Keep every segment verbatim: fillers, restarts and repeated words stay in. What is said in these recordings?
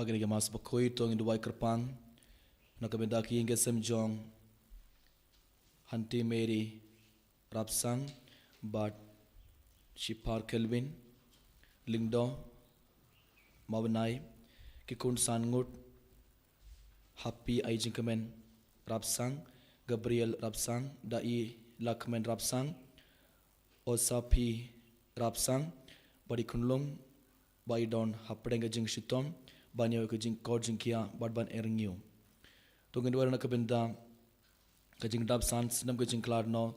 Kane ka Mass Bakhuid to ngin duwai kyrpang na ka bynta ki ïing ki sem jong Hanti Mary Rapsang bad Shipar Kelvin Lyngdoh Mawbnai, ki khun san ngut, Happy Aijingkmen Rapsang, Gabriel Rapsang, Dai Lakmen Rapsang, Osapi Rapsang, bad i khunlung ba i don hapdeng ka jingshitom ban ïoh ka jingkor jingkhiah bad ban ïarngiew. To ngin duwai ruh na ka bynta ka jingdap san snem ka jingkhlad noh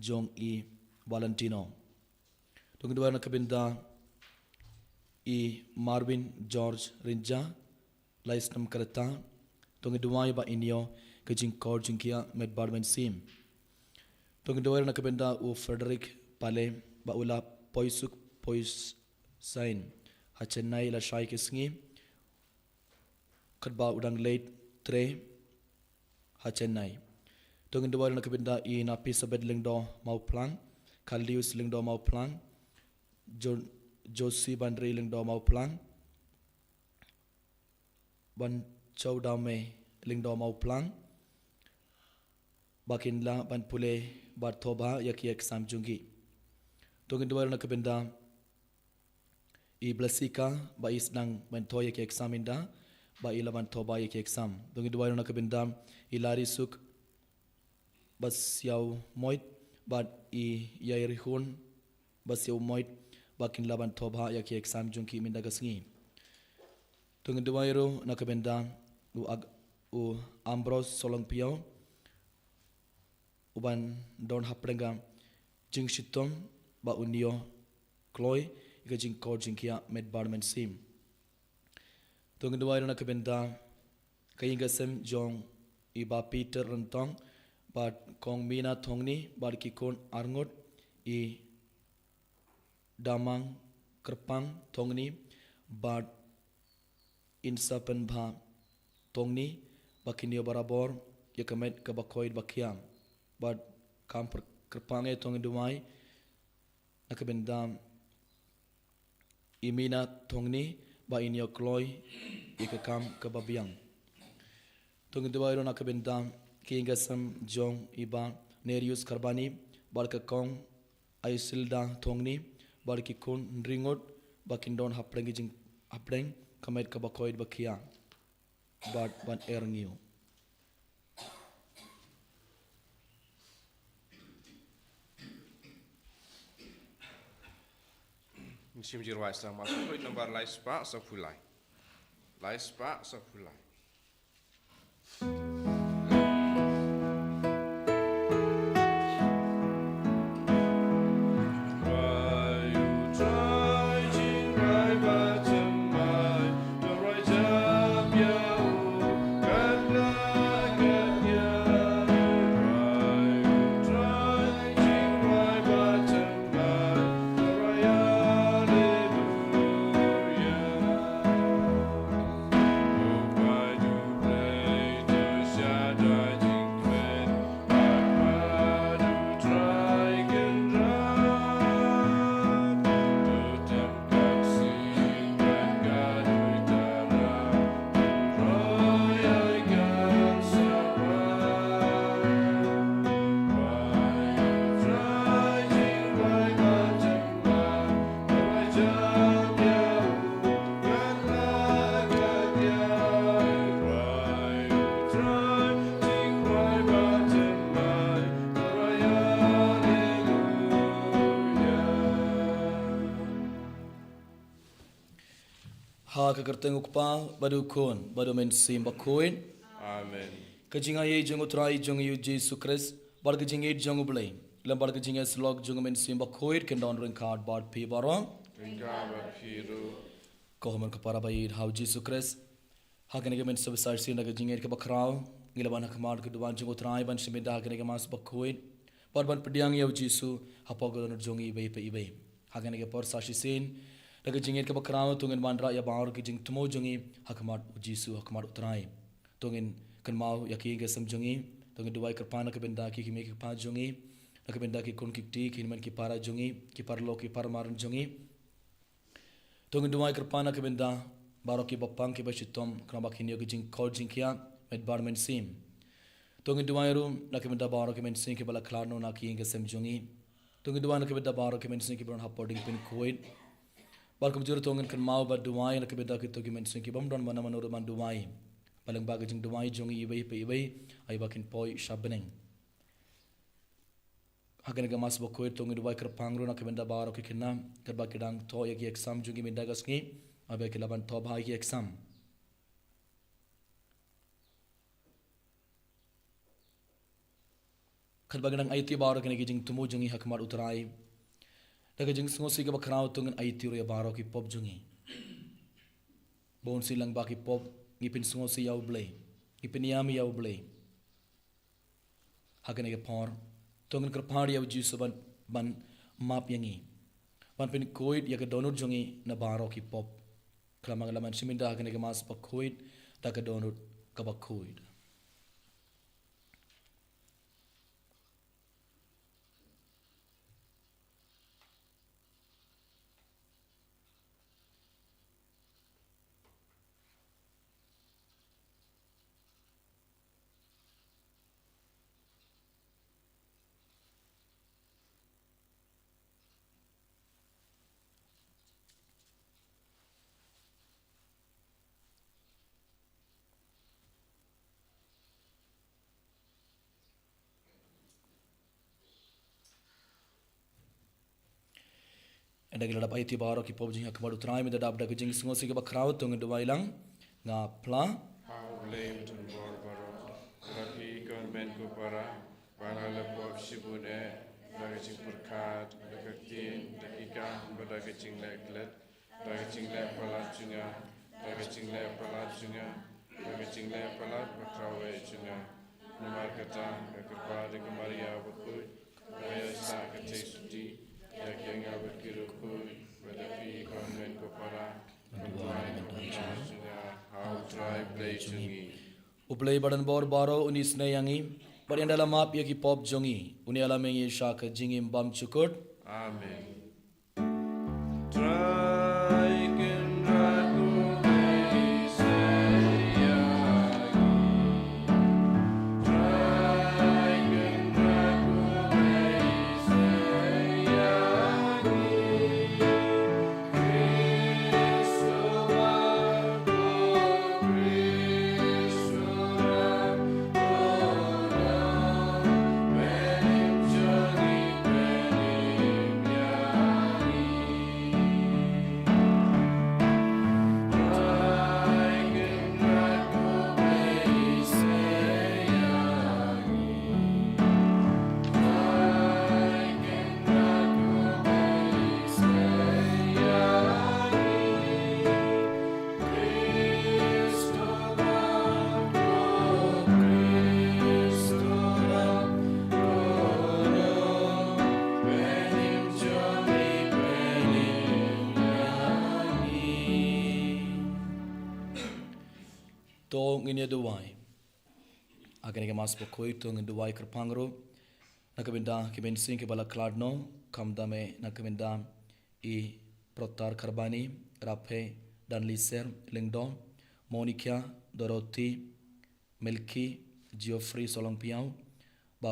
jong i Valentino. To ngin duwai ruh na ka bynta i Marvin George Rynjah, lai snem ka rta. To ngin duwai ba in ïoh ka jingkor jingkhiah met bad mynsiem. To ngin duwai ruh na ka bynta u Frederick Pale ba u la poi suk poi sain ha Chennai lashai ki sngi, katba u dang leit trei ha Chennai. To ngin duwai ruh na ka bynta i Napisabeth Lyngdoh Mawphlang, Kaldius Lyngdoh Mawphlang, Jo-, Josie Banri Lyngdoh Mawphlang, Ban Chau Dame Lyngdoh Mawphlang, ba kin lah ban pule bad thoh bha ïa ki exam jong ki. To ngin duwai ruh na ka bynta i Blessika ba i sdang ban thoh ïa ki exam ynda ba i lah ban thoh bha ïa ki exam. To ngin duwai ruh na ka bynta i Larisuk Basiaw Moit bad i Yairihun Basiaw Moit ba kin lah ban thoh bha ïa ki exam jong ki mynta ka sngi. To ngin duwai ruh na ka bynta u Ag-, u Ambrose Solong Piaw, u ban don hapdeng ka jingshitom ba un ïoh kloi ïa ka jingkor jingkhiah met bad mynsiem. To ngin duwai ruh na ka bynta ka ïing ka sem jong i Bah Peter Ryntong bad Kong Mina Thongni bad ki khun arngut, i Damang Kyrpang Thongni bad Insapenbha Thongni, ba kin ïoh barabor ïa ka met kaba khoit ba khia. Bad kam pyr-, kyrpang eh, to ngin duwai na ka bynta i Mina Thongni ba in ïoh kloi ïa ka kam kaba biang. To ngin duwai ruh na ka bynta ki ïing ki sem jong i Bah Nerius Kharbani bad ka Kong Isilda Thongni bad ki khun hynriew ngut, ba kin don hapdeng ki jing-, hapdeng ka met kaba khoit ba khia bad ban ïarngiew. Mynsiem Jingïarap, Mass Bakhuid nambar lai spah sawphew lai. Lai spah sawphew lai. Ha ka kyrteng u Kpa, bad u Khun, bad u Mynsiem Bakhuid. Amen. Ka jingaiei jong u Trai jong ngi u Jisu Khrist, bad ka jingïeit jong u Blei, lem bad ka jingïasyllok jong u Mynsiem Bakhuid, kin don ryngkat bad phi baroh. Ryngkat bad phi ruh. Ko hynmen ko para ba ïeit ha u Jisu Khrist. Ha kane ka mynta sa shisien da ka jingïeit kaba khraw, ngi la wan ha khmat ka duwan jong u Trai ban shim bynta ha kane ka Mass Bakhuid, bad ban pdiang ïa u Jisu hapoh ka dohnud jong ngi iwei pa iwei. Ha kane ka por sa shisien, da ka jingïeit kaba khraw, to ngin wanrah ïa baroh ki jingthmu jong ngi ha khmat u Jisu, ha khmat u Trai. To ngin kynmaw ïa ki ïing ki sem jong ngi, to ngin duwai kyrpang na ka bynta ki kmie ki kpa jong ngi, na ka bynta ki khun ki kti, ki hynmen ki para jong ngi, ki paralok ki paramadan jong ngi. To ngin duwai kyrpang na ka bynta baroh kiba pang kiba shitom, khnang ba kin ïoh ki jingkor jingkhiah mynbar mynsiem. To ngin duwai ruh na ka bynta baroh ki mynsiem kiba la khlad noh na ki ïing ki sem jong ngi. To ngin duwai na ka bynta baroh ki mynsiem kiba don hapoh diengpynkhuid. Bad kumjuh ruh to ngin kynmaw bad duwai na ka bynta kito ki mynsiem kibym don mano mano ruh ban duwai. Ba lyngba ka jingduwai jong ngi iwei pa iwei, ai ba kin poi sha bneng. Ha kane ka Mass bakhuid to ngin duwai kyrpang ruh na ka bynta baroh ki khynnah, katba ki dang thoh ïa ki exam jong ki mynta ka sngi, ai ba ki lah ban thoh bha ïa ki exam. Katba ngi dang aiti baroh kine ki jingthmu jong ngi ha khmat U Trai, da ka jingsngewsih kaba khraw to ngin aiti ruh ïa baroh ki pop jong ngi. Ba un sih lyngba ki pop ngi pynsngewsih ïa U Blei, ngi pynïam ïa U Blei. Ha kane ka por to ngin kyrpad ïa U Jisu ban, ban map ïa ngi, ban pynkhuid ïa ka dohnud jong ngi na baroh ki pop. Khlem ïa la man shim ynda ha kane ka Mass bakhuid da ka dohnud kaba khuid. Ynda ngi la dep aiti baroh ki pop jong ngi ha khmat U Trai, mynta dap da ka jingsngewsih kaba khraw to ngin duwai lang. Nga phla. Ha U Blei uba don bor baroh, ba la phi ko hynmen ko para, ba nga la pop shibun eh, da ka jingpyrkhat, da ka ktien, da ki kam, bad da ka jingleh klet, da ka jingleh palat jong nga, da ka jingleh palat jong nga, da ka jingleh palat ba kawei jong nga. Namar kata nga kyrpad ïa ka Maria bakhuid, ba ïa sah ka jingsuti ïa ki ïa nga bad ki riewkhuid, ba la phi ko hynmen ko para, ban duwai na ka bynta jong nga ha U Trai Blei jong ngi. U Blei ba don bor baroh un isynei ïa ngi, bad ynda la map ïa ki pop jong ngi, un ïalam ïa ngi sha ka jingim bymjukut. Amen. Trai Kynrad Khublei Isaiah. Trai Kynrad Khublei Isaiah. To ngin ïa duwai. Ha kane ka Mass bakhuid to ngin duwai kyrpang ruh na ka bynta ki mynsiem kiba la khlad noh, khamtam eh na ka bynta i Protar Kharbani, Raphe Danliser Lyngdoh, Monica, Dorothy, Melki, Geoffrey Solangphiaw, ba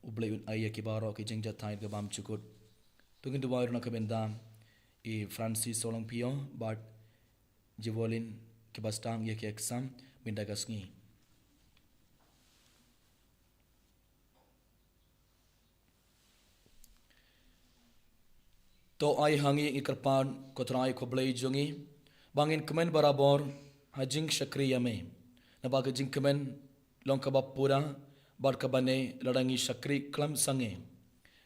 U Blei un ai ïa ki baroh ki jingjahthait kaba bymjukut. To ngin duwai ruh na ka bynta i Francis Solangphiaw bad Jevolin kiba sdang ïa ki exam mynta ka sngi. To ai ha ngi, ngi kyrpad ko Trai ko Blei jong ngi, ba ngin kmen barabor ha jingshakri ïa me. Naba ka jingkmen long kaba pura bad kaba neh lada ngi shakri khlem sangeh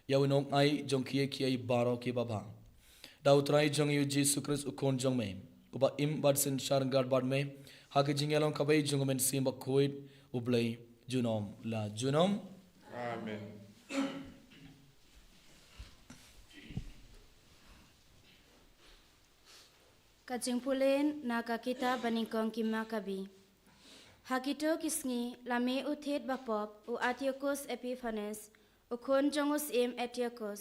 ïa u nongai jong kiei kiei baroh kiba bha. Da U Trai jong ngi U Jisu Khrist U Khun jong me, uba im bad synshar ryngkat bad me ha ka jingïalong kawei jong U Mynsiem Bakhuid, U Blei junom la junom. Amen. Ka jingpule na ka kitab banyngkong ki Makabi. Ha kito ki sngi la mih u thied bapop u Antiochus Epiphanes, u khun jong u syiem Antiochus.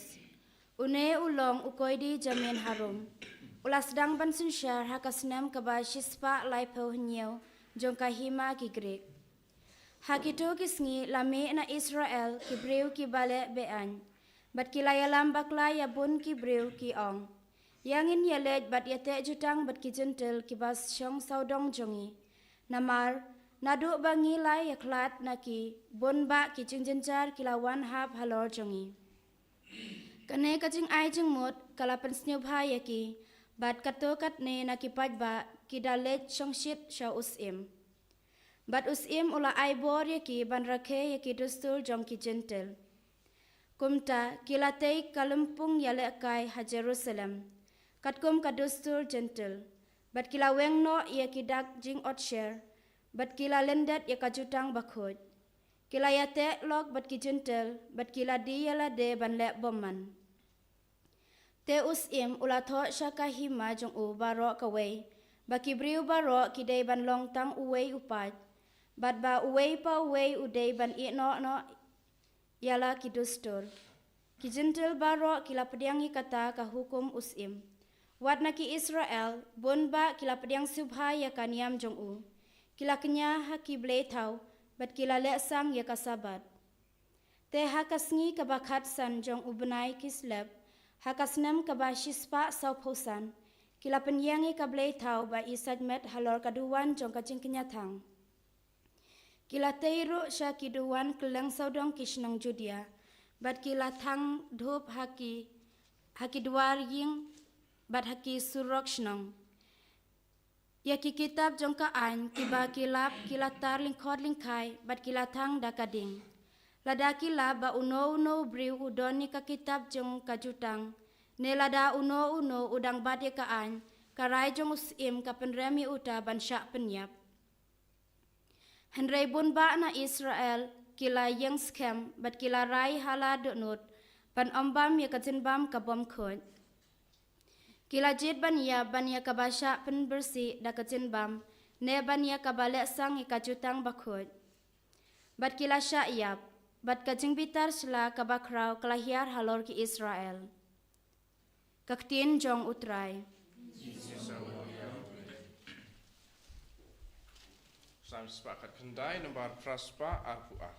Une u long u koidi jamin harum. u la sdang ban synshar ha ka snem kaba shispah laiphew hynñiew jong ka hima ki Grik. Ha kito ki sngi la mih na Israel ki briew kiba leh be-aiñ, bad ki la ïalam bakla ïa bun ki briew, ki ong: Ïa ngin ïaleit bad ïateh jutang bad ki Jentil kiba shong sawdong jong ngi. Namar naduh ba ngi la ïakhlad na ki, bun bah ki jingjynjar ki la wan hap halor jong ngi. Kane ka jingai jingmut ka la pynsngewbha ïa ki, bad katto katne na ki paidbah ki da leit shongshit sha u syiem. Bad u syiem u la ai bor ïa ki ban rakhe ïa ki dustur jong ki Jentil. Kumta ki la tei ka lympung ïalehkai ha Jerusalem, katkum ka dustur Jentil, bad ki la weng noh ïa ki dak jingotsher, bad ki la lyndet ïa ka jutang bakhuid. Ki la ïateh lok bad ki Jentil, bad ki la die ïa lade ban leh bymman. Te u syiem u la thoh sha ka hima jong u baroh kawei ba ki briew baroh ki dei ban long tang uwei u paid, bad ba uwei pa uwei u dei ban ïehnoh noh ïa la ki dustur. Ki Jentil baroh ki la pdiang ïa kata ka hukum u syiem. Wat na ki Israel, bun bah ki la pdiang sngewbha ïa ka niam jong u. Ki la kñia ha ki blei thaw, bad ki la leh sang ïa ka Sabbath. Te ha ka sngi kaba khatsan jong u bnai Kislep, ha ka snem kaba shispah sawphew san, ki la pynïeng ïa ka blei thaw ba i Sajmet halor ka duwan jong ka jingkñia thang. Ki la tei ruh sha ki duwan kylleng sawdong ki shnong Judia, bad ki la thang dhup ha ki, ha ki dwar ïing, bad ha ki surok shnong. Ïa ki kitab jong ka aiñ kiba ki lap ki la tar lyngkhot lyngkhai, bad ki la thang da ka ding. Lada ki lap ba uno uno u briew u don ïa ka kitab jong ka jutang, ne lada uno uno u dang bat ïa ka aiñ, ka rai jong u syiem ka pynrem ïa uta ban shah pynïap. Hynrei bun bah na Israel ki la ïeng skhem, bad ki la rai ha la dohnud ban ym bam ïa ka jingbam ka bym khuid. Ki la jied ban ïap ban ïa kaba shah pynbieit da ka jingbam, ne ban ïa kaba leh sang ïa ka jutang bakhuid. Bad ki la shah ïap, bad ka jingbitar sla kaba khraw ka la hiar halor ki Israel. Ka ktien jong u Trai. Salm spah khatkhyndai, nambar phra spah arphew ar.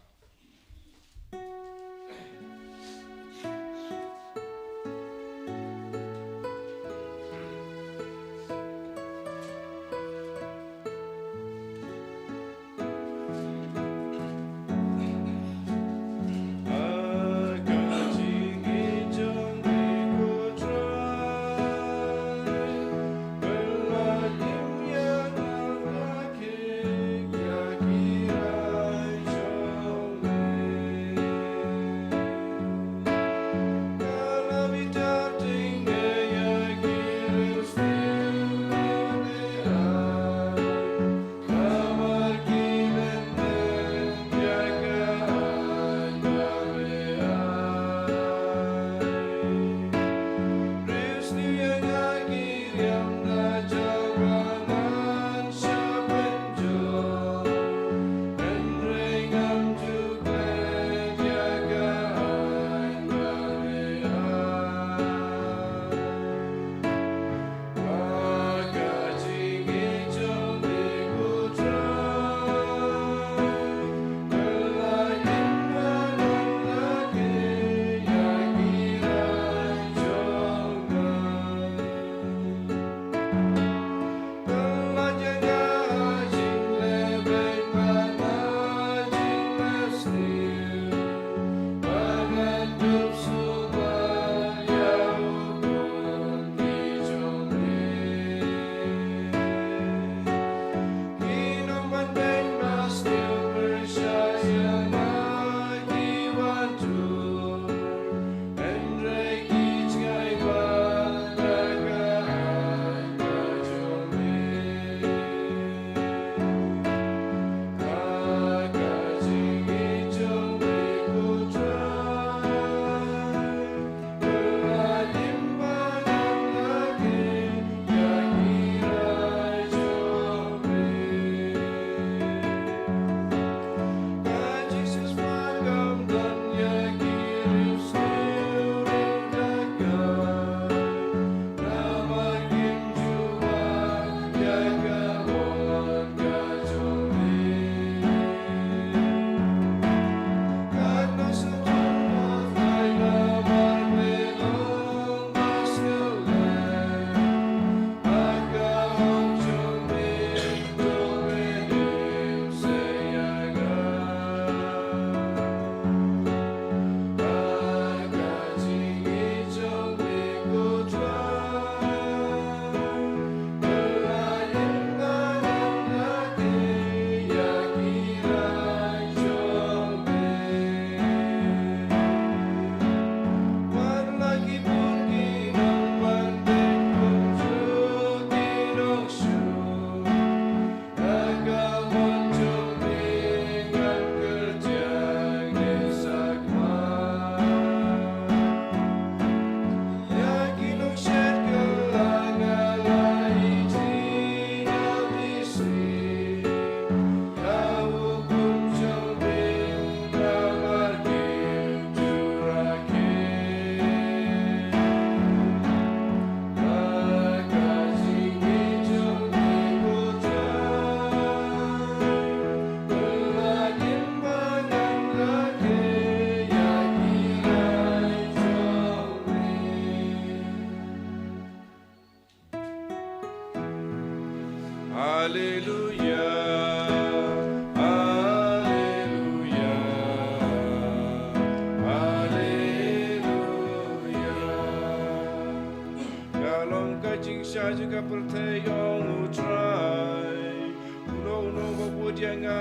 Jong ka pyrthei, ong U Trai. Uno uno ba bud ïa nga,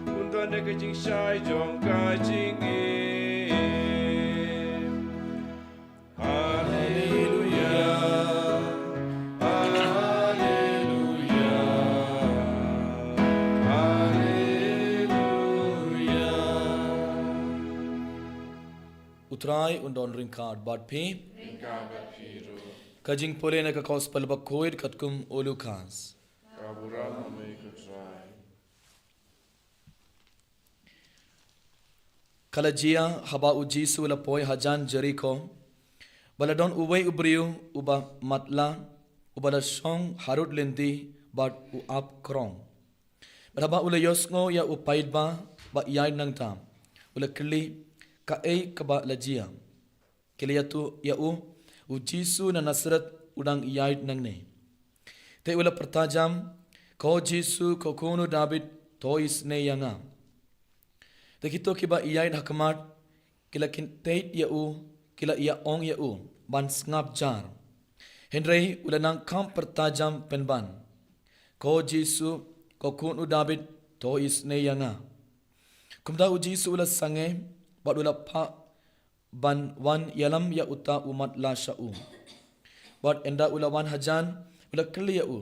un don da ka jingshai jong ka jingim. Haleluya. Haleluya. Haleluya. U Trai un don ryngkat bad phi. Ryngkat bad phi ruh. Ka jingpule na ka Gospel bakhuid katkum u Lukas. Ka burom ha me ko Trai. Ka la jia haba u Jisu u la poi hajan Jeriko, ba la don uwei u briew uba matlah, uba la shong harud lynti bad u ap krong. Bad haba u la ïohsngew ïa u paidbah ba ïaid nangta, u la kylli kaei kaba la jia. Ki la ïathuh ïa u, U Jisu na Nasareth u dang ïaid nangne. Te u la pyrta jam, Ko Jisu, ko Khun u Dabid, to isynei ïa nga. Te kito kiba ïaid ha khmat ki la kynthied ïa u, ki la ïa ong ïa u ban sngap jar. Hynrei u la nang kham pyrta jam pynban, Ko Jisu, ko Khun u Dabid, to isynei ïa nga. Kumta u Jisu u la sangeh bad u la phah ban wan ïalam ïa uta u matlah sha u. Bad ynda u la wan hajan, u la kylli ïa u,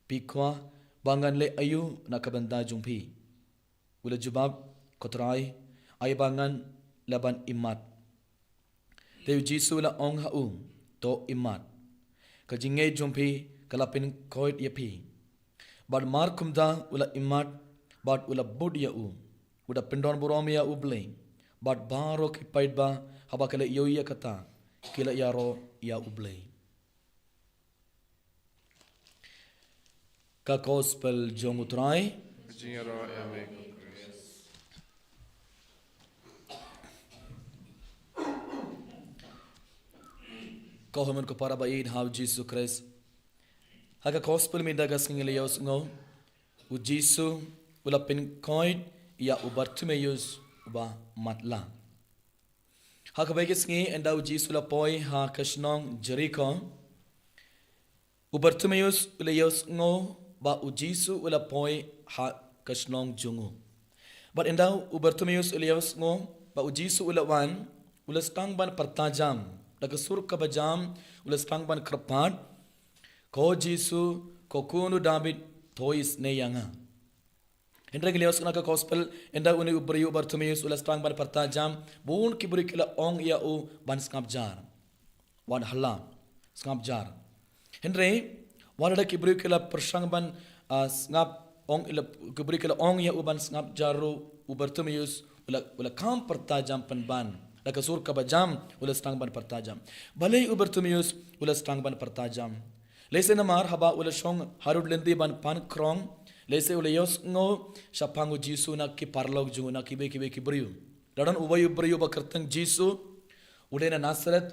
Phi kwah ba ngan leh aïu na ka bynta jong phi? U la jubab, Ko Trai, ai ba ngan lah ban imat. Te u Jisu u la ong ha u, To imat. Ka jingngeit jong phi ka la pynkhuid ïa phi. Bad markumta u la imat bad u la bud ïa u. U da pyndon burom ïa U Blei. Bad baroh ki paidbah haba ki la ïohi ïa kata, ki la ïaroh ïa U Blei. Ka Gospel jong U Trai. Jingïaroh ïa me ko Khrist. Ko hynmen ko para ba ïeit ha U Jisu Khrist. Ha ka Gospel mynta ka sngi ngi la ïohsngew, U Jisu u la pynkhuid ïa u Bartimeus uba matlah. Ha kawei ka sngi ynda U Jisu u la poi ha ka shnong Jeriko, u Bartimeus u la ïohsngew ba U Jisu u la poi ha ka shnong jong u. Bad ynda u Bartimeus u la ïohsngew ba U Jisu u la wan, u la sdang ban pyrta jam. Da ka sur kaba jam, u la sdang ban kyrpad, Ko Jisu, ko Khun u Dabid, to isynei ïa nga. Hynrei ngi la ïohsngew na ka Gospel, ynda une u briew u Bartimeus u la sdang ban pyrta jam, bun ki briew ki la ong ïa u ban sngap jar. Wat halla, sngap jar. Hynrei wat lada ki briew ki la pyrshang ban, ah, sngap, ong ïa, ki briew ki la ong ïa u ban sngap jar ruh, u Bartimeus u la, u la kham pyrta jam pynban. Da ka sur kaba jam u la sdang ban pyrta jam. Balei u Bartimeus u la sdang ban pyrta jam? Lehse namar haba u la shong harud lynti ban pan krong, lehse u la ïohsngew shaphang U Jisu na ki paralok jong u, na kiwei kiwei ki briew. La don uwei u briew ba kyrteng Jisu, u dei na Nasareth,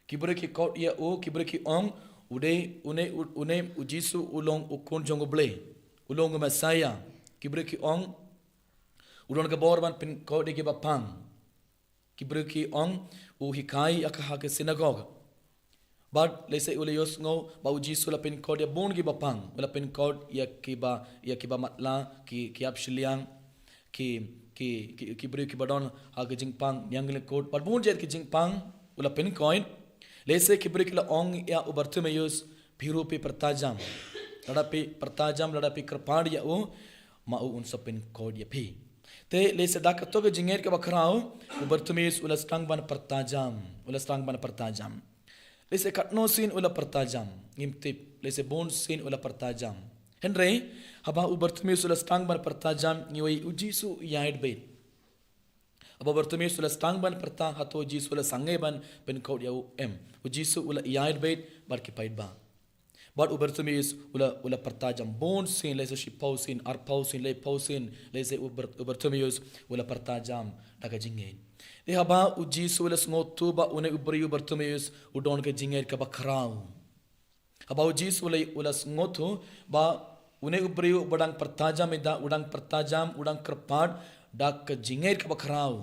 ki briew ki khot ïa u, ki briew ki ong, u dei, une, une U Jisu u long u Khun jong U Blei, u long u Messiah. Ki briew ki ong, u don ka bor ban pynkhuid ïa kiba pang. Ki briew ki ong, u hikai ïa ka ha ka synagog. Bad lehse u la ïohsngew ba U Jisu u la pynkhuid ïa bun kiba pang, u la pynkhuid ïa kiba, ïa kiba matlah, ki, ki ap shiliang, ki, ki, ki, ki briew kiba don ha ka jingpang nianglyngkut, bad bun jait ki jingpang u la pynkhuid. Lehse ki briew ki la ong ïa u Bartimeus, phi ruh phi pyrta jam. Lada phi pyrta jam, lada phi kyrpad ïa u, ma u un sa pynkhuid ïa phi. Te lehse da kato ka jingngeit kaba khraw, u Bartimeus u la sdang ban pyrta jam, u la sdang ban pyrta jam. Lehse katno sien u la pyrta jam, ngim tip, lehse bun sien u la pyrta jam. Hynrei haba u Bartimeus u la sdang ban pyrta jam, ngi wei U Jisu u ïaid beit. Haba u Bartimeus u la sdang ban pyrta, hato U Jisu u la sangeh ban pynkhuid ïa u? Em. U Jisu u la ïaid beit bad ki paidbah. Bad u Bartimeus u la, u la pyrta jam bun sien, lehse shiphew sien, arphew sien, laiphew sien, lehse u Bar-, u Bartimeus u la pyrta jam da ka jingngeit. Te haba U Jisu u la sngewthuh ba une u briew u Bartimeus u don ka jingngeit kaba khraw. Haba U Jisu u la, u la sngewthuh ba une u briew uba dang pyrta jam mynta, u dang pyrta jam, u dang kyrpad da ka jingngeit kaba khraw.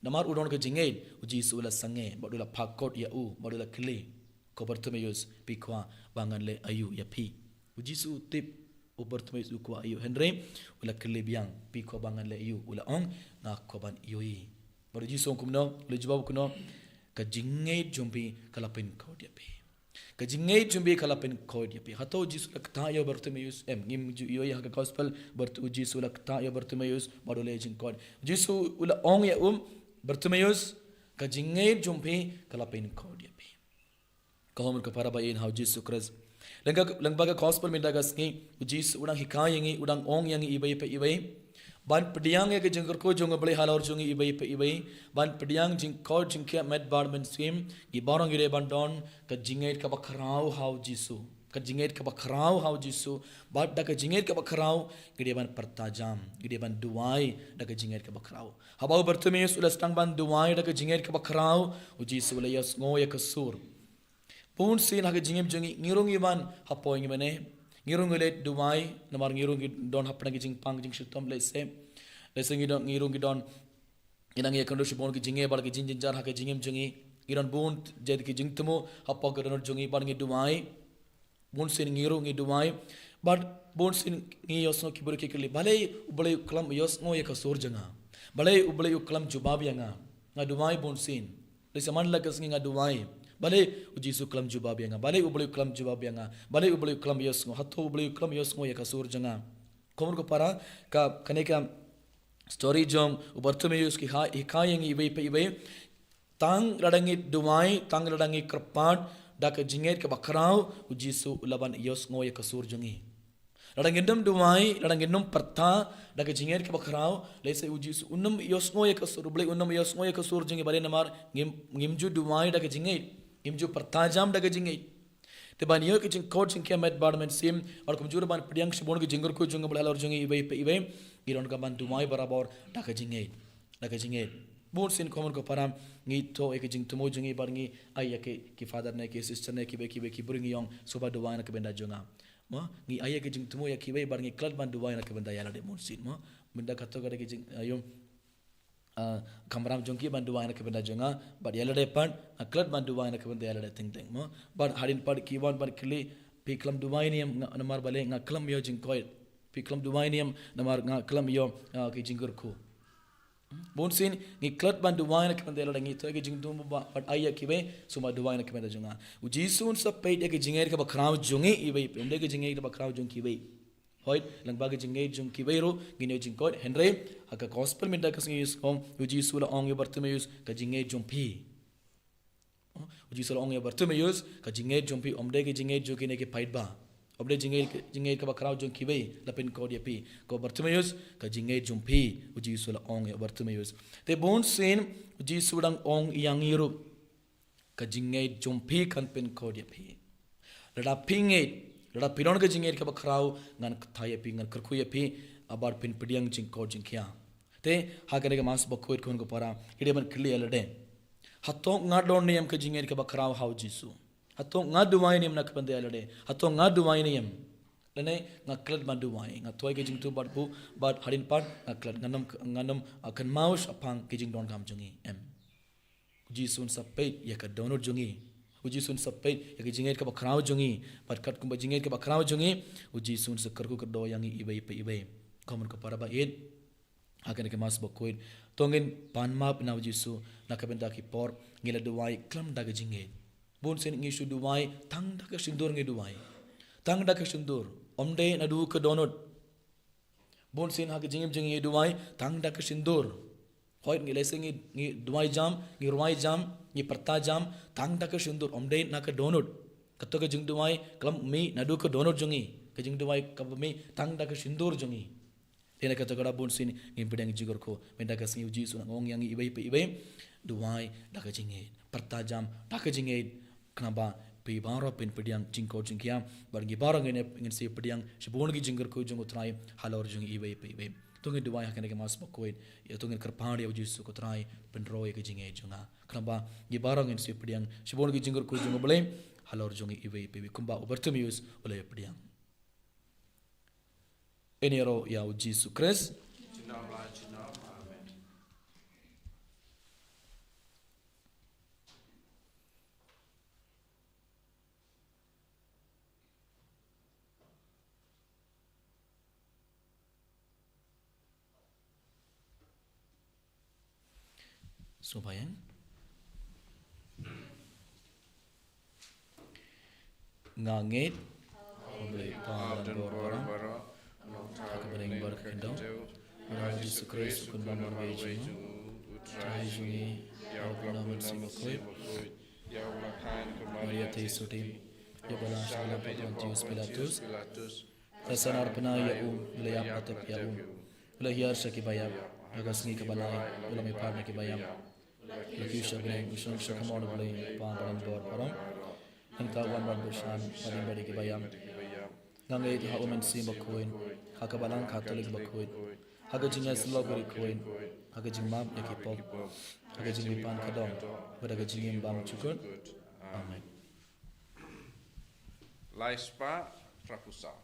Namar u don ka jingngeit, U Jisu u la sangeh, bad u la phah kot ïa u, bad u la kylli, "O Bartimaeus, phi kwah ba ngan leh aïu ïa phi?" U Jisu u tip, u Bartimaeus u kwah ïohi, hynrei u la kylli biang, "Phi kwah ba ngan leh aïu?" U la ong, "Nga kwah ban ïohi." Bad u Jisu u ong kumno, u la jubab kumno, "Ka jingngeit jong phi ka la pynkhuid ïa phi. Ka jingngeit jong phi ka la pynkhuid ïa phi." Hato u Jisu u la ktah ïa u Bartimaeus? Em, ngim ju ïohi ha ka gospel ba u Jisu u la ktah ïa u Bartimaeus bad u leh jingkhuid. U Jisu u la ong ïa u, "Bartimaeus, ka jingngeit jong phi ka la pynkhuid ïa phi." Ko hynmen ko para ba ïeit ha u Jisu Khrist. Lyngba, lyngba ka gospel mynta ka sngi, u Jisu u dang hikai ïa ngi, u dang ong ïa ngi iwei pa iwei ban pdiang ïa ka jingkyrkhu jong u Blei halor jong ngi iwei pa iwei, ban pdiang jingkhuid jingkhiah met bad mynsiem. Ngi baroh ngi dei ban don ka jingngeit kaba khraw ha u Jisu. Ka jingngeit kaba khraw ha u Jisu. Bad da ka jingngeit kaba khraw ngi dei ban pyrta jam, ngi dei ban duwai da ka jingngeit kaba khraw. Haba u Bartimaeus u la sdang ban duwai da ka jingngeit kaba khraw, u Jisu u la ïohsngew ïa ka sur. Bun sien ha ka jingim jong ngi, ngi ruh ngi wan ha poi ngi mane, ngi ruh ngi leit duwai, namar ngi ruh ngi don hapdeng ki jingpang jingshitom, lehse, lehse ngi don, ngi ruh ngi don, ngi nang ïakynduh shibun ki jingeh bad ki jingjynjar ha ka jingim jong ngi. Ngi don bun jait ki jingthmu hapoh ka dohnud jong ngi bad ngi duwai. Bun sien ngi ruh ngi duwai. Bad bun sien ngi ïohsngew ki briew ki kylli, "Balei u Blei u khlem ïohsngew ïa ka sur jong nga? Balei u Blei u khlem jubab ïa nga? Nga duwai bun sien. Lehse man la ka sngi nga duwai. Balei u Jisu u khlem jubab ïa nga? Balei u Blei u khlem jubab ïa nga? Balei u Blei u khlem ïohsngew? Hato u Blei u khlem ïohsngew ïa ka sur jong nga?" Ko hynmen ko para, ka, kane ka story jong u Bartimaeus ka hikai, hikai ïa ngi iwei pa iwei. Tang lada ngi duwai, tang lada ngi kyrpad da ka jingngeit kaba khraw, u Jisu u lah ban ïohsngew ïa ka sur jong ngi. Lada ngin nym duwai, lada ngin nym pyrta da ka jingngeit kaba khraw, lehse u Jisu un nym ïohsngew ïa ka sur, u Blei un nym ïohsngew ïa ka sur jong ngi, balei? Namar ngim, ngim ju duwai da ka jingngeit, ngim ju pyrta jam da ka jingngeit. Te ban ïoh ïa ka jingkhuid jingkhiah met bad mynsiem, bad kumjuh ruh ban pdiang shibun ki jingkyrkhu jong u Blei halor jong ngi iwei pa iwei, ngi donkam ban duwai barabor da ka jingngeit. Da ka jingngeit. Bun sien ko hynmen ko para, ngi thoh ïa ki jingthmu jong ngi bad ngi ai ïa ki, ki father ne ki sister ne kiwei kiwei ki briew, ngi ong, "Sngewbha duwai na ka bynta jong nga." Mo, ngi ai ïa ki jingthmu ïa kiwei bad ngi klet ban duwai na ka bynta ïa lade bun sien, mo. Mynta kato ka dei ka jing, ah, ïoh, ah, kamram jong ki ban duwai na ka bynta jong nga, bad ïa lade pat, ah, klet ban duwai na ka bynta ïa lade teng teng, mo. Bad hadien pat ki wan ban kylli, "Phi khlem duwai ne em, nga, namar balei nga khlem ïoh jingkhuid? Phi khlem duwai ne em, namar nga khlem ïoh, ah, ki jingkyrkhu?" Bun sien ngi klet ban duwai na ka bynta ïa lade, ngi thoh ïa ki jingthmu bad, bad ai ïa kiwei, "Sngewbha duwai na ka bynta jong nga." U Jisu un sa peit ïa ka jingngeit kaba khraw jong ngi iwei, ym dei ka jingngeit kaba khraw jong kiwei. Hooid, lyngba ka jingngeit jong kiwei ruh ngin ïoh jingkhuid, hynrei ha ka gospel mynta ka sngi, u Jisu u la ong ïa u Bartimaeus, "Ka jingngeit jong phi." U Jisu u la ong ïa u Bartimaeus, "Ka jingngeit jong phi, ym dei ka jingngeit jong kine ki paidbah. Ym dei jingngeit, jingngeit kaba khraw jong kiwei la pynkhuid ïa phi. Ko Bartimaeus, ka jingngeit jong phi," u Jisu u la ong ïa u Bartimaeus. Te bun sien u Jisu u dang ong ïa ngi ruh, "Ka jingngeit jong phi kan pynkhuid ïa phi." Lada phi ngeit, lada phi don ka jingngeit kaba khraw, ngan kthah ïa phi, ngan kyrkhu ïa phi, ah, bad phin pdiang jingkhuid jingkhiah. Te ha kane ka Mass bakhuid, ko hynmen ko para, ngi dei ban kylli ïa lade, "Hato nga don ne em ka jingngeit kaba khraw ha u Jisu? Hato nga duwai ne em na ka bynta ïa lade? Hato nga duwai ne em? Lane nga klet ban duwai, nga thoh ïa ki jingthmu bad buh, bad hadien pat nga klet, ngan nym, ngan nym, ah, kynmaw shaphang ki jingdonkam jong ngi em?" U Jisu un sa peit ïa ka dohnud jong ngi. U Jisu un sa peit ïa ka jingngeit kaba khraw jong ngi. Bad katkum ka jingngeit kaba khraw jong ngi, u Jisu un sa kyrkhu kyrdoh ïa ngi iwei pa iwei. Ko hynmen ko para ba ïeit, ha kane ka Mass bakhuid, to ngin pan map na u Jisu na ka bynta ki por ngi la duwai khlem da ka jingngeit. Bun sien ngi shu duwai tang da ka sindur ngi duwai. Tang da ka sindur. Ym dei naduh ka dohnud. Bun sien ha ka jingim jong ngi ngi duwai tang da ka sindur. Hooid, ngi lehse ngi, ngi duwai jam, ngi rwai jam, ngi pyrta jam tang da ka sindur, ym dei na ka dohnud. Kato ka jingduwai ka la mih naduh ka dohnud jong ngi. Ka jingduwai kaba mih tang da ka sindur jong ngi. Te na kata ka daw bun sien ngim pdiang jingkyrkhu. Mynta ka sngi u Jisu u nang ong ïa ngi iwei pa iwei, duwai da ka jingngeit, pyrta jam da ka jingngeit, khnang ba phi baroh phin pdiang jingkhuid jingkhiah, bad ngi baroh ngin, ngin sa pdiang shibun ki jingkyrkhu jong u Trai halor jong ngi iwei pa iwei. To ngin duwai ha kane ka Mass bakhuid, ïa to ngin kyrpad ïa u Jisu, ko Trai, pynroi ïa ka jingngeit jong nga, khnang ba ngi baroh ngin sa pdiang shibun ki jingkyrkhu jong u Blei halor jong ngi iwei pa iwei, kumba u Bartimaeus u la pdiang. Yn ïaroh ïa u Jisu Khrist. Junom la junom. Amen. To ba ïeng. Nga ngeit ha U Blei Kpa Baroh, ha ka bneng bad ka khyndew, bad ha U Jisu Khrist u khun bymman ba ïeit jong U Trai jong ngi, ïa u la pynlong ha U Mynsiem Bakhuid, ïa u la kha ha ka Maria Theisotti, ïa u la shah ha u lynti u Pontius Pilatus, la sah arpana ïa u, la ïap bad la tep ïa u, la hiar sha ki baïap, ha ka sngi kaba lai u la mihpat na ki baïap, la kiew sha bneng, u shong sha ka mon U Blei Kpa Baroh. Nangta u wan ban buh shan bad im bad ïa ki baïap. Nga ngeit ha U Mynsiem Bakhuid, ha ka Balang Katholik bakhuid, ha ka jingïasyllok bakhuid, ha ka jingmap ïa ki pop, ha ka jingmihpat ka dong, bad ha ka jingim bymjukut. Amen. Lai spah, phra phew saw.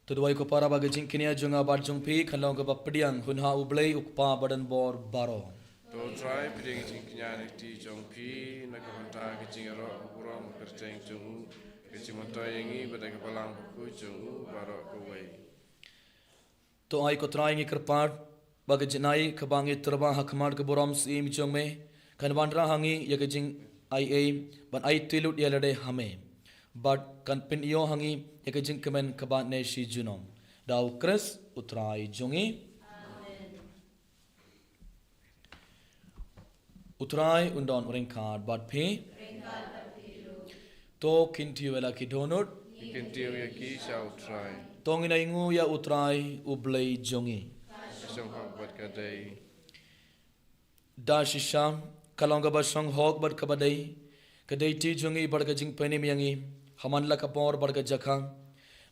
To duwai ko para ba ka jingkñia jong nga bad jong phi kan long kaba pdiang hun ha U Blei U Kpa badonbor baroh. To Trai, pdiang ka jingkñia na ka kti jong phi, na ka bynta ka jingïaroh ka burom ka kyrteng jong u, ka jingmyntoi ïa ngi bad ka Balang Bakhuid jong u baroh kawei. To ai ko Trai ngi kyrpad ba ka jingai kaba ngi tyrwa ha khmat ka burom syiem jong me kan wanrah ha ngi ïa ka jingai ei ban aiti lut ïa lade ha me, bad kan pynïoh ha ngi ïa ka jingkmen kaba ne shi junom. Da U Khrist U Trai jong ngi. Amen. U Trai un don ryngkat bad phi. To kyntiew ïa la ki dohnud. Kyntiew ïa ki sha U Trai. To ngin ainguh ïa U Trai U Blei jong ngi. Ka shong hok bad ka dei. Da shisha ka long kaba shong hok bad kaba dei, ka dei ti jong ngi bad ka jingpynim ïa ngi ha man la ka por bad ka jaka,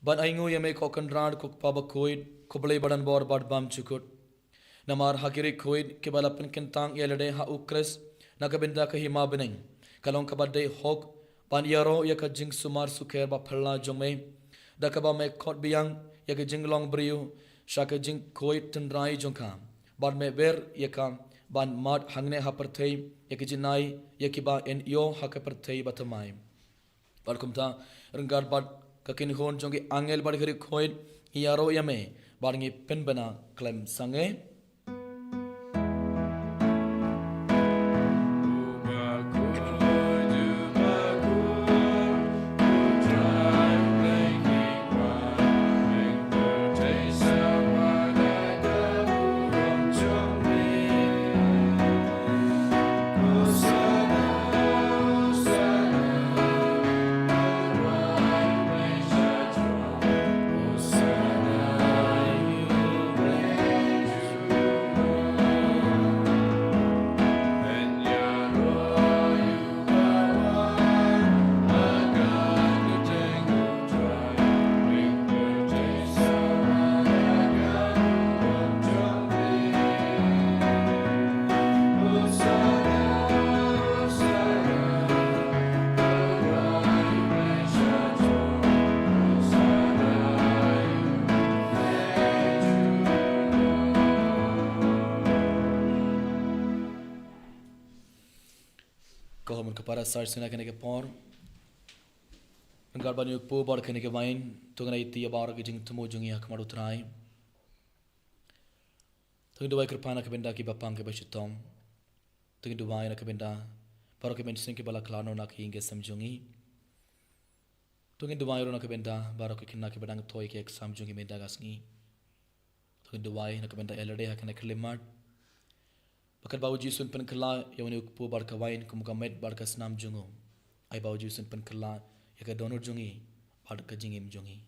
ban ainguh ïa me ko Kynrad ko Kpa Bakhuid, ko Blei badonbor bad bymjukut. Namar ha ki riewkhuid kiba la pynkyntang ïa lade ha U Khrist na ka bynta ka hima bneng, ka long kaba dei hok ban ïaroh ïa ka jingsumar sukher ba phylla jong me, da kaba me khot biang ïa ka jinglong briew sha ka jingkhuid tynrai jong ka, bad me ber ïa ka ban mad hangne ha pyrthei ïa ka jingai ïa kiba yn ïoh ha ka pyrthei ba thymmai. Bad kumta, ryngkat bad ka kynhun jong ki angel bad ki riewkhuid, ngi ïaroh ïa me bad ngi pynbna khlem sangeh. Ko hom ka para sar sina kane ka por. Ryngkat ban ïa u kpu bad kane ka wain, to ngin ïa ïaid ïa baroh ki jingthmu jong ngi ha khmat u Trai. To ngin duwai kyrpad na ka bynta ki bapang ki bashitom. To ngin duwai na ka bynta baroh ki mynsiem ki ba la khlad noh na ka ïing ka sem jong ngi. To ngin duwai ruh na ka bynta baroh ki khynnah ki ba dang thoh ïa ki exam jong ngi mynta ka sngi. To ngin duwai na ka bynta ïa lade ha kane ka khyllipmat. Ba katba u Jisu un pynkylla ïa une u kpu bad ka wain kum ka met bad ka snam jong u, ai ba u Jisu un pynkylla ïa ka dohnud jong ngi bad ka jingim jong ngi.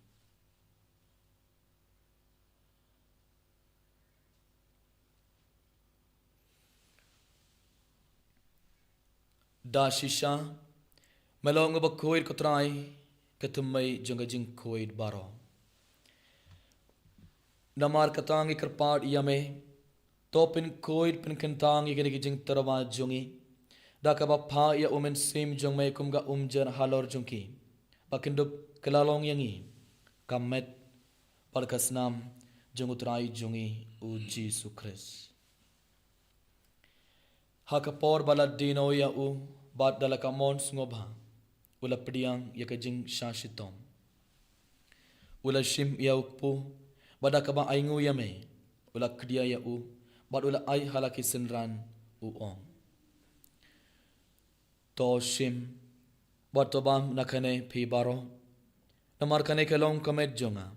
Da shisha, me long uba khuid ko Trai, ka thymmei jong ka jingkhuid baroh. Namar kata ngi kyrpad ïa me, to pynkhuid pynkynthang ïa kine ki jingtyrwa jong ngi, da kaba phah ïa u Mynsiem jong me kum ka umjer halor jong ki, ba kin dup kylla long ïa ngi ka met bad ka snam jong u Trai jong ngi u Jisu Khrist. Ha ka por ba la die noh ïa u, bad da la ka mon sngewbha, u la pdiang ïa ka jingshah shitom. U la shim ïa u kpu, bad da kaba ainguh ïa me, u la khdia ïa u, bad u la ai ha la ki synran, u ong: To shim, bad to bam na kane phi baroh. Namar kane ka long ka met jong nga,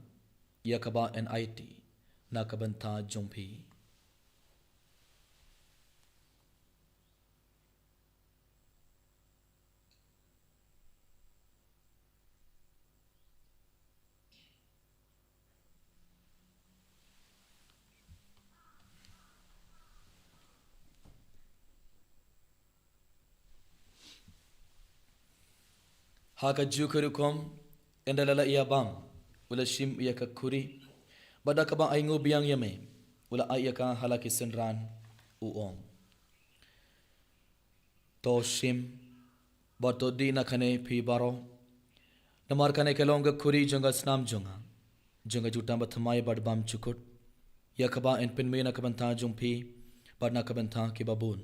ïa kaba yn aiti na ka bynta jong phi. Ha ka juh ka rukom, ynda la la ïa bam, u la shim ïa ka khuri, bad da kaba ainguh biang ïa me, u la ai ïa ka ha la ki synran, u ong: To shim, bad to dih na kane phi baroh. Namar kane ka long ka khuri jong ka snam jong nga, jong ka jutang bathymmai bad bymjukut, ïa kaba yn pynmih na ka bynta jong phi, bad na ka bynta ki babun,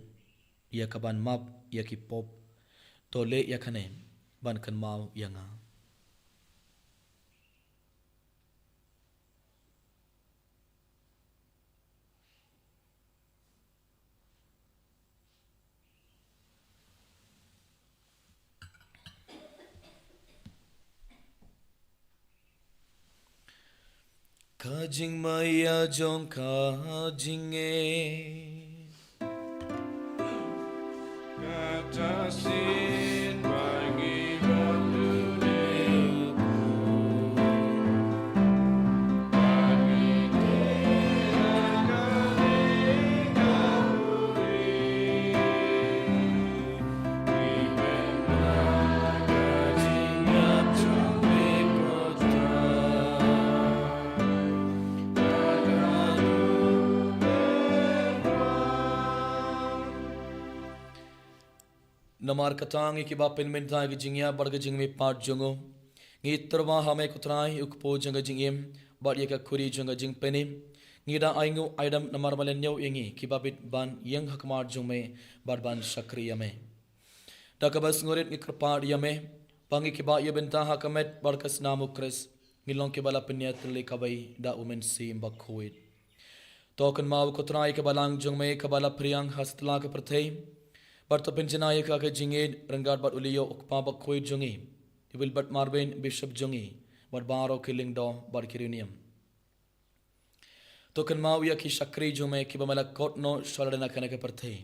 ïa kaban map ïa ki pop. To leh ïa kane ban kynmaw ïa nga. Ka jingmaïa jong ka jingngeit. Kata sien ba ngi ba Namar kata ngi kiba pynmynta ïa ka jingïap bad ka jingmihpat jong u, ngi tyrwa ha me ko Trai, u kpu jong ka jingim, bad ïa ka khuri jong ka jingpynim. Ngi da ainguh aidam namar ba la ñiew ïa ngi kiba bit ban ïeng ha khmat jong me bad ban shakri ïa me. Da kaba sngewrit ngi kyrpad ïa me, ba ngi kiba ïa bynta ha ka met bad ka snam u Khrist, ngin long kiba la pynïatylli kawei da u Mynsiem Bakhuid. To kynmaw ko Trai ka balang jong me kaba la phriang ha satlak ka pyrthei, bad to pynjanai ïa ka ha ka jingïeit ryngkat bad u Leo u kpa bakhuid jong ngi, i Wilbert Marvin Bishop jong ngi, bad baroh ki lyngdoh bad ki riewniam. To kynmaw ïa ki shakri jong me kiba me la khot noh sha lade na kane ka pyrthei.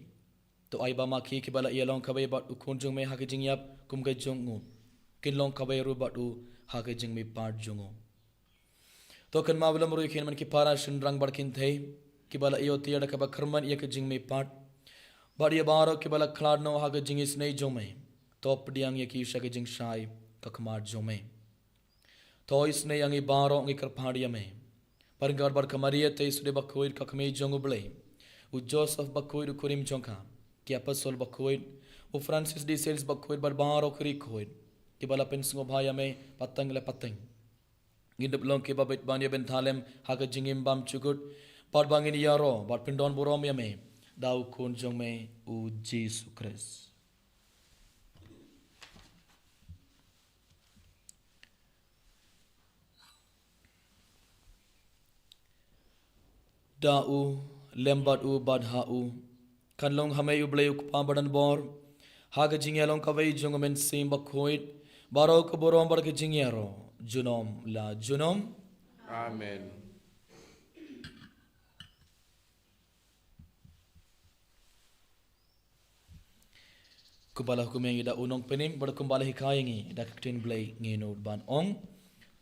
To ai ba ma ki kiba la ïa long kawei bad u Khun jong me ha ka jingïap kum ka jong u, kin long kawei ruh bad u ha ka jingmihpat jong u. To kynmaw lem ruh ïa ki hynmen ki para shynrang bad kynthei kiba la ïoh tiar da kaba kyrmen ïa ka jingmihpat, bad ïa baroh kiba la khlad noh ha ka jingisynei jong me. To pdiang ïa ki sha ka jingshai ka khmat jong me. To isynei ïa ngi baroh ngi kyrpad ïa me, ryngkat bad ka Maria Theisotti bakhuid ka kmie jong u Blei, u Joseph bakhuid u kurim jong ka, ki apostol bakhuid, u Francis de Sales bakhuid bad baroh ki riewkhuid kiba la pynsngewbha ïa me pateng la pateng. Ngin dup long kiba bit ban ïa bynta lem ha ka jingim bymjukut, bad ba ngin ïaroh bad pyndonburom ïa me da u Khun jong me u Jisu Khrist. Da u, lem bad u, bad ha u, kan long ha me u Blei u Kpa ba don bor, ha ka jingïalong kawei jong u Mynsiem Bakhuid, baroh ka burom bad ka jingïaroh, junom la junom. Amen. Kumba la hukum ïa ngi da u Nongpynim, bad kumba la hikai ïa ngi da ka ktien Blei, ngin nud ban ong: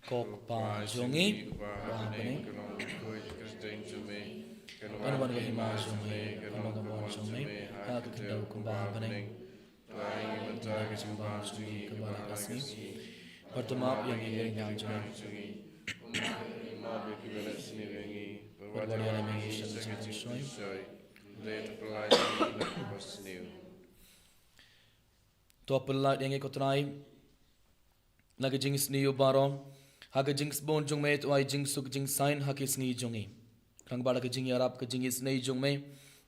Ko Kpa jong ngi uba ha bneng, kan wan ka hima jong me, kan long ka mon jong me ha ka khyndew kumba ha bneng. Pynlait ïa ngi mynta ka jingbam jong ngi kaba la ka sngi, bad to map ïa ngi ki riewngam jong ngi, kumba ngi map ïa kiba la sniew ïa ngi, bad wat ïalam ïa ngi sha ka jingpynshoi, hynrei to pynlait ïa ngi na ka sniew. To pynlait ïa ngi, ko Trai, na ka jingsniew baroh, ha ka jingsbun jong me to ai jingsuk jingsaiñ ha ki sngi jong ngi. Khnang ba da ka jingïarap ka jingisynei jong me,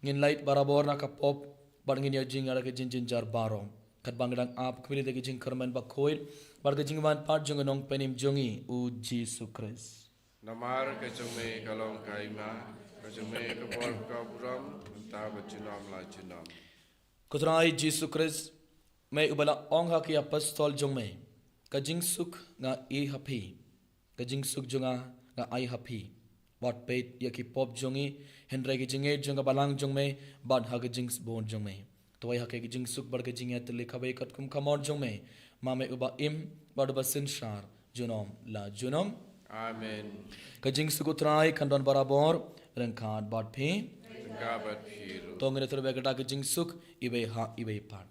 ngin lait barabor na ka pop, bad ngin ïoh jingïarap ka jingjynjar baroh, katba ngi dang ap khmih da ka jingkyrmen bakhuid bad ka jingwan pat jong u Nongpynim jong ngi, u Jisu Khrist. Namar ka jong me ka long ka hima, ka jong me ka bor, ka burom, mynta bad junom la junom. Ko Trai Jisu Khrist, me uba la ong ha ki apostol jong me: Ka jingsuk nga ai ha phi, ka jingsuk jong nga nga ai ha phi. Wat peit ïa ki pop jong ngi, hynrei ka jingngeit jong ka balang jong me, bad ha ka jingsbun jong me to ai ha ki ka jingsuk bad ka jingïatylli kawei katkum ka mon jong me, ma me uba im bad uba synshar junom la junom. Amen. Ka jingsuk u Trai kan don barabor ryngkat bad phi. Ryngkat bad phi ruh. To ngin ïathuh bad ka jingsuk iwei ha iwei pat.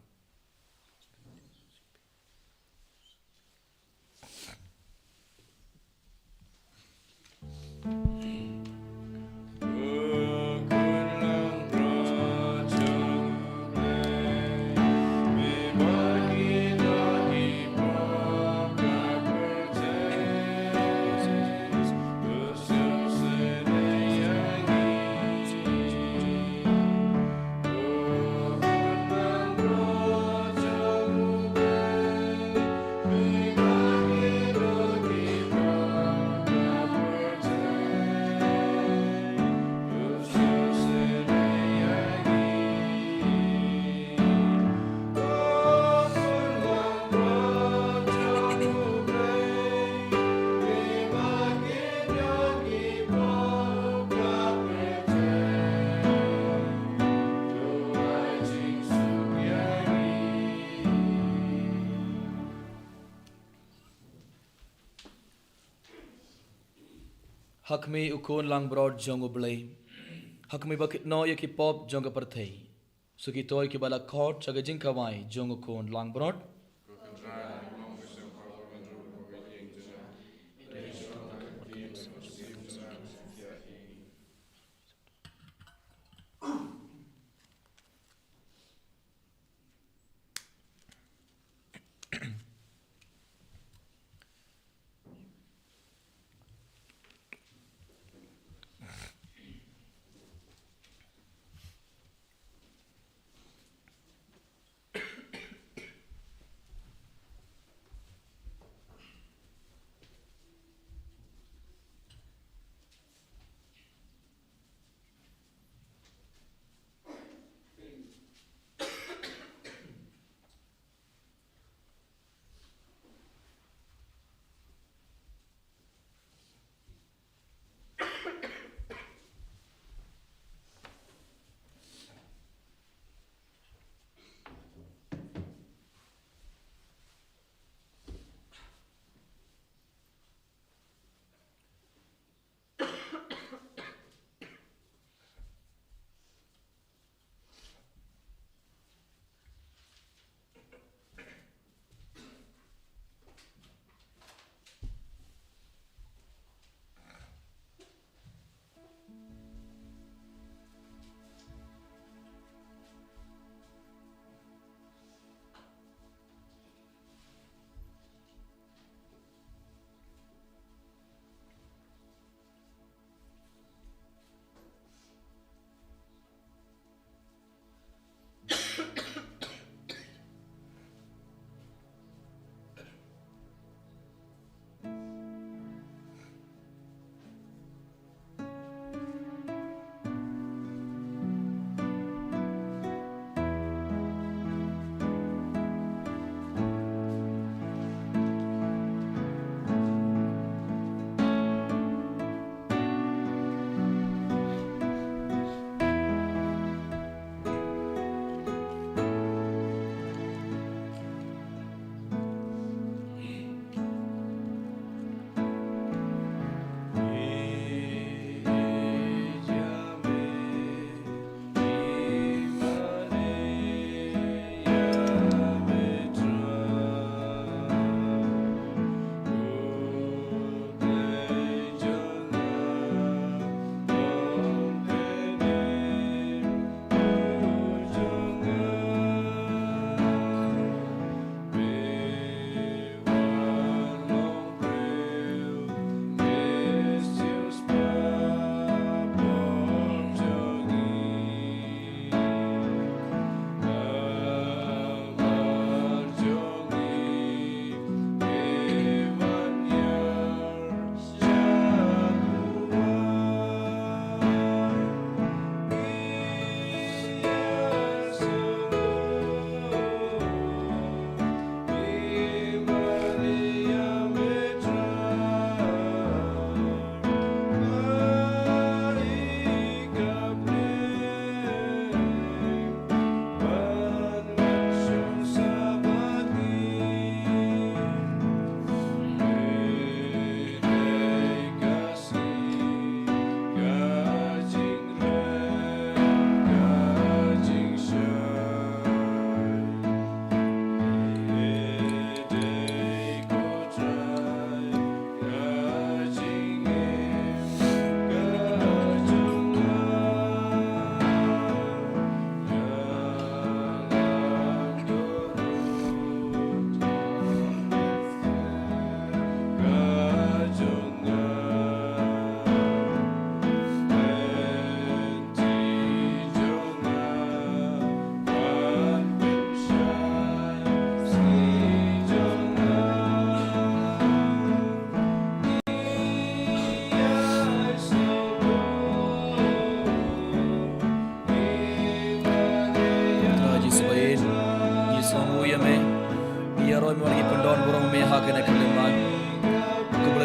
Ha khmih u Khun langbrot jong U Blei, ha khmih ba kit noh ïa ki pop jong ka pyrthei, suk ïa kito kiba la khot sha ka jingkhawai jong u Khun langbrot.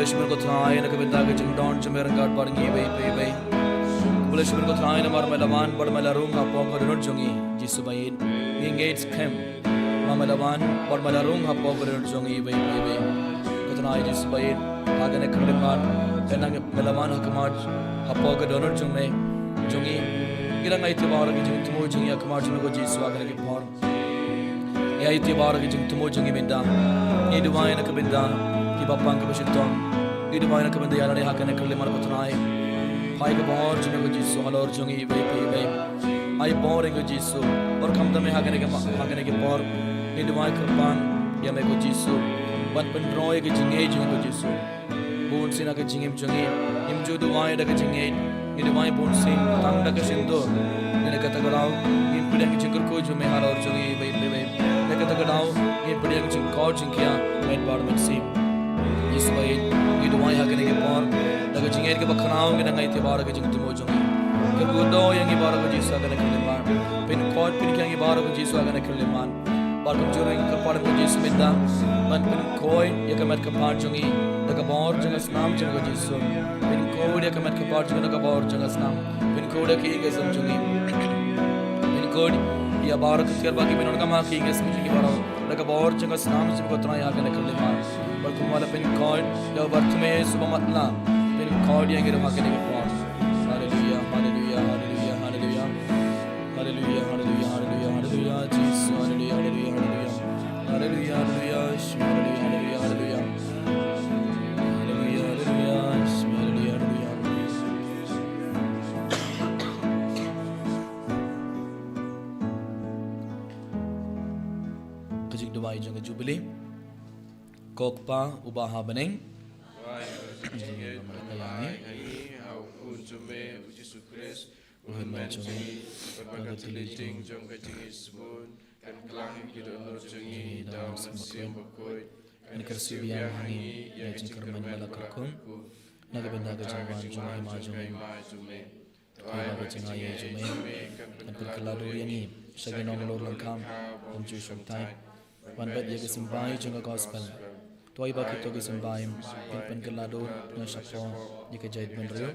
Khublei shibun ko Trai na ka bynta ka jingdon jong me ryngkat bad ngi iwei pa iwei. Khublei shibun ko Trai namar me la wan bad me la rung hapoh ka dohnud jong ngi. Jisu baieit, ngi ngeit skhem ba me la wan bad me la rung hapoh ka dohnud jong ngi iwei pa iwei. Ko Trai Jisu baieit, ha kane ka khyllipmat, khnang me la wan ha khmat hapoh ka dohnud jong me, jong ngi. Ngi dang aiti baroh ki jingthmu jong ngi ha khmat jong me ko Jisu ha kane ka por. Ngi aiti baroh ki jingthmu jong ngi mynta. Ngi duwai na ka bynta kiba pang kiba shitom. Ngi duwai na ka bynta ïa lade ha kane ka khyllipmat ko Trai. Phai ka bor jong me ko Jisu halor jong ngi iwei pa iwei. Ai bor ïa ngi ko Jisu. Bor khamtam me ha kane ka ma-, ha kane ka por. Ngi duwai kyrpang ïa me ko Jisu ban pynroi ïa ka jingngeit jong ngi ko Jisu. Bun sien ha ka jingim jong ngi ngim ju duwai da ka jingngeit, ngi duwai bun sien tang da ka shyntur. Ngi na kata ka daw ngin pdiang ka jingkyrkhu jong me halor jong ngi iwei pa iwei. Na kata ka daw ngin pdiang ka jingkor jingkhiah met bad mynsiem. Jisu baieit, ngi duwai ha kane ka por da ka jingngeit kaba khraw ngi dang aiti baroh ki jingthmu jong ngi. Kyrkhu kyrdoh ïa ngi baroh ko Jisu ha kane ka khyllipmat. Pynkhuid pynkhiah ïa ngi baroh ko Jisu ha kane ka khyllipmat. Bad kumjuh ruh ngi kyrpad ko Jisu mynta ban pynkhuid ïa ka met ka phad jong ngi da ka bor jong ka snam jong ko Jisu. Pynkhuid ïa ka met ka phad jong ngi da ka bor jong ka snam. Pynkhuid ïa ka ïing ka sem jong ngi. Pynkhuid ïa baroh ka tiar ba ki mino ka ma ka ïing ka sem jong ngi baroh da ka bor jong ka snam jong ko Trai ha kane ka khyllipmat. Bad kumba la pynkhuid ïa u Bartimeus uba matlah, pynkhuid ïa ngi ruh ha kane ka por. Haleluya, haleluya, haleluya, haleluya. Haleluya, haleluya, haleluya, haleluya, Jisu, haleluya, haleluya, haleluya. Haleluya, haleluya, Jisu, haleluya, haleluya, haleluya. Haleluya, haleluya, Jisu, haleluya, haleluya, haleluya. Ka jingduwai jong ka Jubili. Ko Kpa uba ha bneng. Ai, ka jingngeit, ha ngi, ha u Khun jong me, u Jisu Khrist, u Hynmen jong ngi, bad ka thylliej jong ka jingngeit sbun, kan klang ha ki dohnud jong ngi da u Mynsiem Bakhuid, kan kyrsiew biang ha ngi ïa ka jingkyrmen ba la kyrkhu na ka bynta ka jingwan jong ka Hima jong me. Te ai ba ka jingai jong me kan pynkylla dur ïa ngi sha ki nonglor lyngkha bymjukshongthait, ban beit ïa ka symbai jong ka gospel. Te ai ba kito ki symbai kin pynkylla dur na shapoh ïa ka jaitbynriew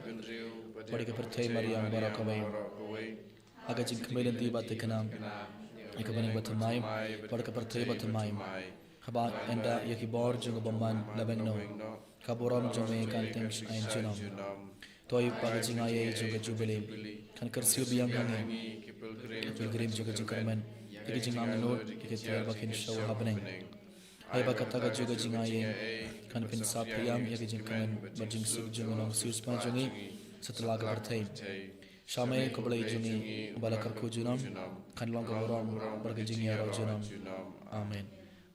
bad ïa ka pyrthei mariang baroh kawei. Ha ka jingkmen lynti ba thikna ïa ka bneng bathymmai bad ka pyrthei bathymmai. Haba ynda ïa ki bor jong ka bymman la beng noh, ka burom jong me kan teng shaiñ junom. Te ai ba ka jingai jong ka Jubili kan kyrsiew biang ha ngi, ki pilgrim jong ka jingkyrmen, ïa ka jingangnud ïa ka tiar ba kin siew ha bneng. Ai ba kata ka juh ka jingai kan pynsah pyrshang ïa ka jingkmen bad jingsuk jong u nongsiewspah jong ngi satlak ka pyrthei. Sha me ko Blei jong ngi uba la kyrkhu junom, kan long ka burom bad ka jingïaroh junom. Amen.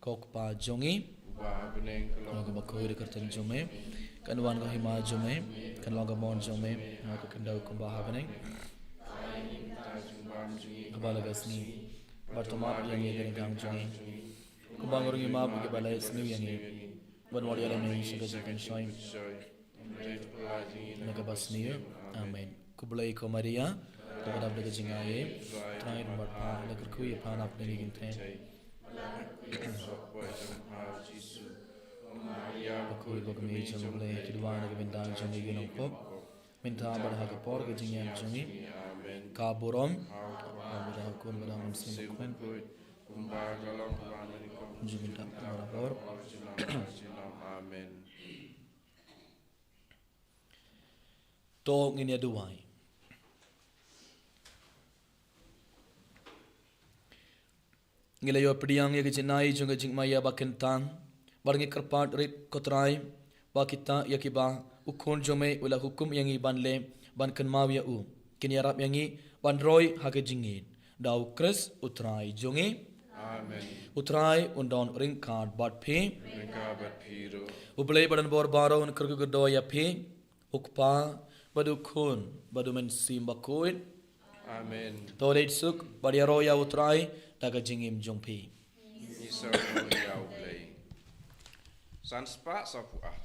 Ko Kpa jong ngi, uba ha bneng, ka long kaba khuid ïa ka kyrteng jong me, kan wan ka hima jong me, kan long ka mon jong me ha ka khyndew kumba ha bneng. Kaba la ka sngi, bad to map ïa ngi ka ryngkang jong ngi, kumba ngi ruh ngi map ïa kiba la ïeit sniew ïa ngi. Bad wat ïa lade sha ka jingpynshoi na kaba sniew. Amen. Khublei ko Maria, kaba dap da ka jingaiei, Trai u don bad pha, la kyrkhu ïa pha na pdeng ki kynthei. Bakhuid ba ka mei jong U Blei, to duwai na ka bynta jong ngi ki nongpop, mynta bad ha ka por ka jingïap jong ngi. Ka burom, bad ha U Khun bad ha U Mynsiem Bakhuid. Kumba ka long, kumba ka long, kumjuh mynta bad barabor. Amen. To ngin ïa duwai. Ngi la ïoh pdiang ïa ka jingai jong ka jingmaïa ba kyntang, bad ngi kyrpad rit ko Trai, ba kita ïa kiba U Khun jong me u la hukum ïa ngi ban leh, ban kynmaw ïa u, kin ïarap ïa ngi ban roi ha ka jingngeit. Da U Khrist U Trai jong ngi. Amen. U Trai un don ryngkat bad phi. Ryngkat bad phi ruh. U Blei ba don bor baroh un kyrkhu kyrdoh ïa phi, U Kpa, bad U Khun, bad U Mynsiem Bakhuid. Amen. To leit suk bad ïaroh ïa U Trai da ka jingim jong phi. Ngi sngewbha ïa U Blei. San spah sawphew ar.